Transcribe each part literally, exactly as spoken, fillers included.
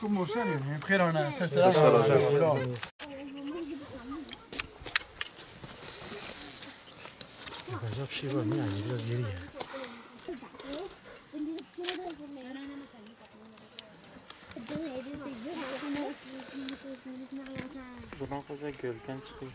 Kum olsun yani. Bixêr hane. Ser selam. Yapacak bir şey var mı yani? Biraz geri gel. Buna koca gölden çıkıyor.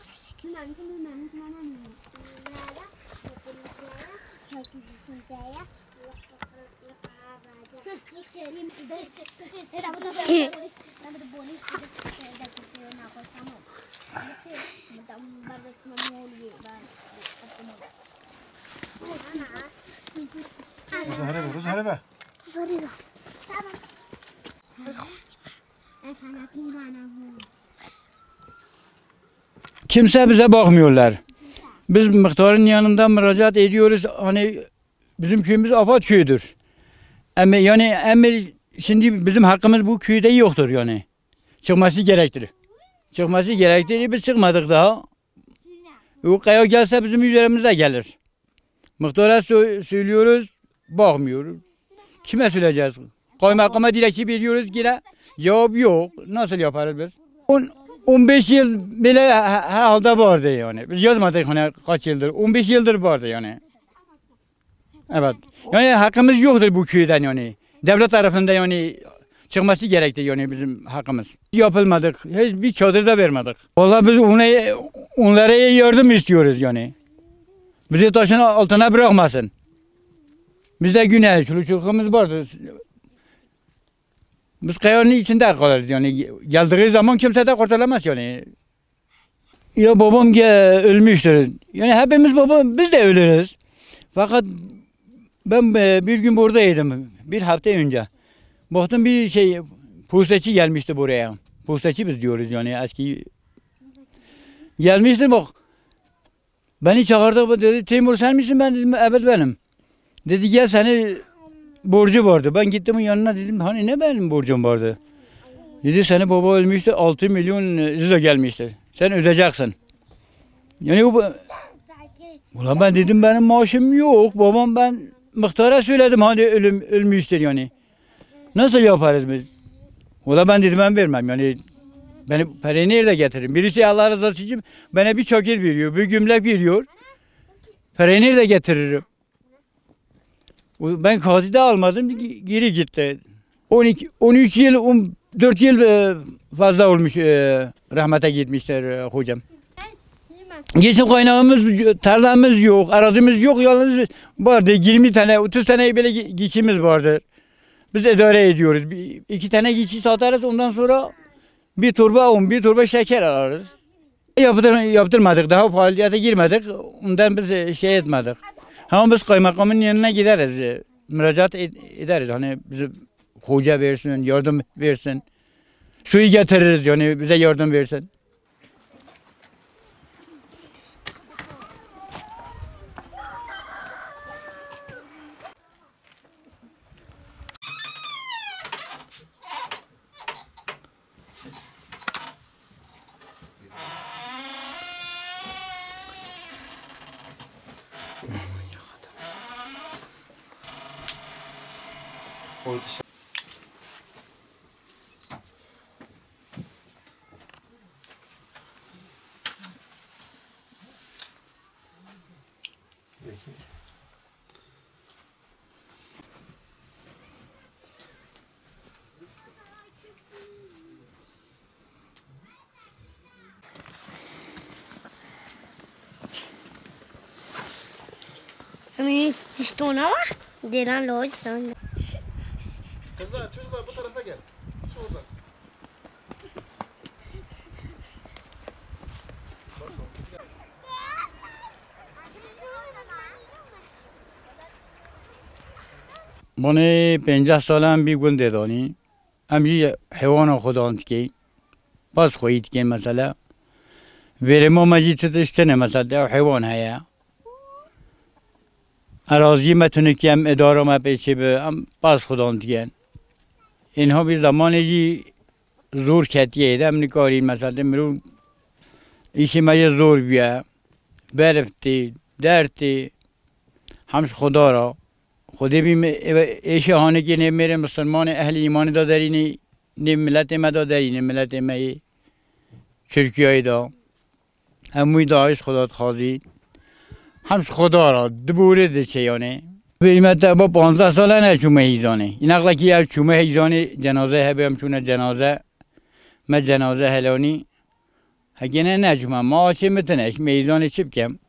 Zahre be, Zahre be. Kimse bize bakmıyorlar. Biz muhtarın yanında müracaat ediyoruz. Hani bizim köyümüz afat köyüdür. Ama yani emir şimdi bizim hakkımız bu köyde yoktur yani. Çıkması gerektir. Çıkması gerektir. Biz çıkmadık daha. O kaya gelse bizim üzerimize gelir. Muhtara sö- söylüyoruz, bakmıyor. Kime söyleyeceğiz? Kaymakama dilekçe veriyoruz yine. Cevap yok. Nasıl yaparız biz? On, on beş yıl bile he- herhalde vardı yani. Biz yazmadık hani kaç yıldır. On beş yıldır vardı yani. Evet. Yani hakkımız yoktur bu köyden yani. Devlet tarafında yani çıkması gerekti yani bizim hakkımız. Yapılmadık. Hiçbir çadır da vermedik. Vallahi biz ona, onlara yardım istiyoruz yani. Bizi taşın altına bırakmasın. Bizde günah, çoluk çocuğumuz vardır. Biz kayanın içinde kalırız yani. Geldiği zaman kimse de kurtaramaz yani. Ya babam ge- ölmüştür. Yani hepimiz baba, biz de ölürüz. Fakat ben e, bir gün buradaydım. Bir hafta önce. Baktım bir şey, postacı gelmişti buraya. Postacı biz diyoruz yani eski. Gelmiştir bak. Beni çağırdı, bu dedi, "Timur sen misin?" Ben dedim, "Evet, benim." Dedi, "Gel, seni borcu vardı." Ben gittim onun yanına, dedim, "Hani ne benim borcum vardı?" Dedi, "Seni baba ölmüştü, altı milyon lira gelmişti. Sen ödeyeceksin." Yani bu, ulan ben dedim, "Benim maaşım yok. Babam, ben muhtara söyledim, hani ölüm, ölmüştür yani. Nasıl yaparız biz?" Valla ben dedim, "Ben vermem yani. Ben parayı nerede getiririm? Birisi Allah rızası için bana bir çakır veriyor, bir gömlek veriyor. Parayı nerede getiririm?" O- Ben kazı da almadım, ge- geri gitti. On iki, on üç yıl, on dört yıl e, fazla olmuş e, rahmete gitmiştir e, hocam. Geçim kaynağımız, tarlamız yok, arazimiz yok, yalnız vardı yirmi tane, otuz tane böyle ge- geçimiz vardı. Biz idare ediyoruz. Bir, iki tane geçi satarız, ondan sonra bir torba un, bir torba şeker alırız. Yaptır, yaptırmadık, daha faaliyete girmedik. Ondan biz e, şey etmedik. Ama biz kaymakamın yanına gideriz, e, müracaat ed- ederiz. Hani bizi hoca versin, yardım versin. Suyu getiririz yani bize yardım versin. Em ê tiştona wa dêran loj sand. Kızlar, çocuklar bu tarafa gel. Şu oradan. Bonê pênceh sal em bî gundê danî. Em jî heywana xwedan dikey. Bas xweyî dikey mesela. Vêrê ma me jî ti tişt tine mesela, ew heywan heye. Eraziyê me tunikî em îdara me pê çê bi, em bas xwedan dikin. Ênha vî zemanê jî zor ketiye de em nikarîn mesela mirov îşê me yê zor bûye. Berf tê, der tê. Hem ji Xweda re. Xwedê bî me, ê, êşê hanekê nê mêrê misilmanê ehlî îmanê da derînê Nê miletê me da derî, nê miletê me yê Tirkiyeyê da. Hemûyî da ji Xweda dixwazî. Hem ji Xweda ra, di borê diçe yanê. Bêjme te ba panzdeh sal e neçûme hîzanê. Îneqlekî ev çûme hîzanê, cenaze hebe em çûne cenaze. Me cenaze helanî. Hekê ne neçûme. Ma aşê min tine, ji me hîzanê çi bikem?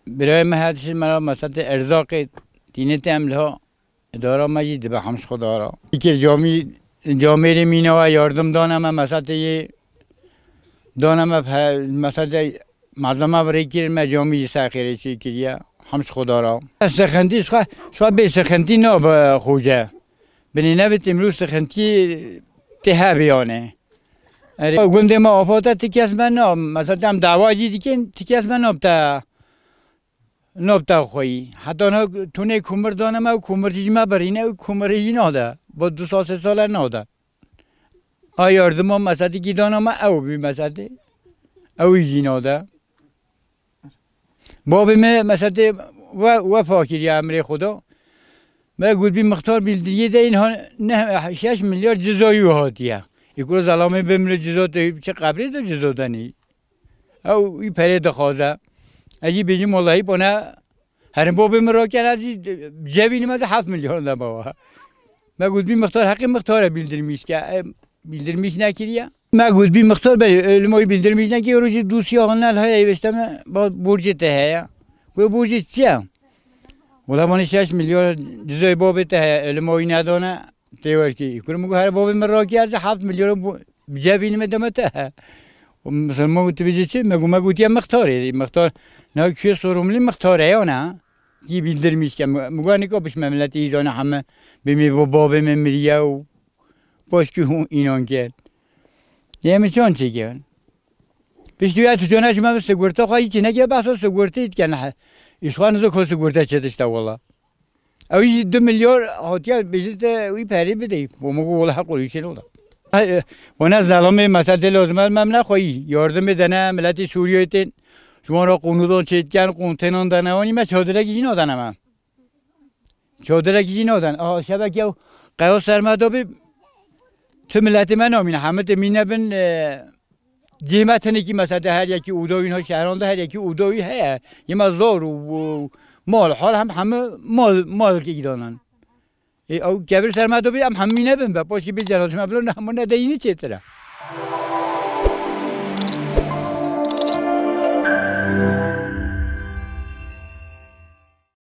Birayê me her tişt me ra mesetê erzaqê tînê te em liha. Dara me jî dibe hem ji Xweda ra. Îkir camî, camêrê mîna we yardim dane me, mesetê yê dane me, fe-, mesetê malzeme virê kir, me camî jî ser xêrê çê kiriye. Hem ji Xweda ra. Ez sixintî, ji xwe, ji xwe bê sixintî nabe xoce. Binê nebit îmrû sixintî tê hebê yanê. Erê, gundê me afate ti kes me na, mesela em dawa jî dikin, ti kes me nabte. Nabte xweyî. Heta niha tunê kumir dane me û kumir jî me birîne û kumir jî nade. Bo du sal sê sal e nade. A yardima mesetikî dana me ew bî mesetê. Ew jî nade. Babê me mesetê we, we fakir ya emrê Xuda. Me gotbî mixtar bîldiriyê de înha ne şeş milyar cizoyî hatiye. Îkro zelamê bimre cizo te çi qebrê de cizo denî. Ew wî perê dixwaze. Ez jî bêjim, wellahî bona herin bo bê min rakene, ez jî cebînî me de heft milyon de bawa. Me got bî mixtar heqê mixtare bîldirmîş ke. E, bîldirmîş nekiriye. Me got bî mixtar be, e, li moyî bîldirmîş nekiriye, rojî dûsiya hona li heye vêşte me, ba borcê te heye. Got borcê çi ye? Wela bana şeş milyar cizayê babê te heye, e, li moyî nedane. Tê werkî. Kur min got, her bavê min rakî ez heft milyona bu, bi cebînî me deme te. Misilman got, tu bêjî çi? Me got, me gotiye mixtarê. Mixtar, na kuyê sorumlu mixtar e ya ne? Kî bildirmiş ke, me got, nika biş me milletê îzane heme bimê bo bavê me miriye û başkî hûn înan ket. Yê min çan çêkirin. Piştî ya tu cana ji me bi sigorta xwe yî çi neke behsa sigortê dikene. Îşxan nizo ko sigorta çi tişte wala. Ew jî du milyar hatiye bêjin te wî perê bideyî. Bo min got, wela heq û rîşên wela. Wana zelamê meselê lazim e, me min nexweyî. Yardimê dene, miletê Sûriyeyê tên. Ji wan re qûnûdan çêdiken, qûntênan dene. Wanî me çadirekî jî nadene me. Çadirekî jî nadene. Aha, şevek yew qeya ser me dabî. Tu miletê me namîne. Hemî tê mîne bin, e, Cihê me tenekî mesela her yekî oda wî niha şehran de her yekî oda wî heye. Yê me zor û, û mal hal hem hemî mal, mal kî danan. E, ew kevir ser me de bî em hemî nebin be. Paşkî bê cenazê me bilo ne hemû ne deyînî çêtir e.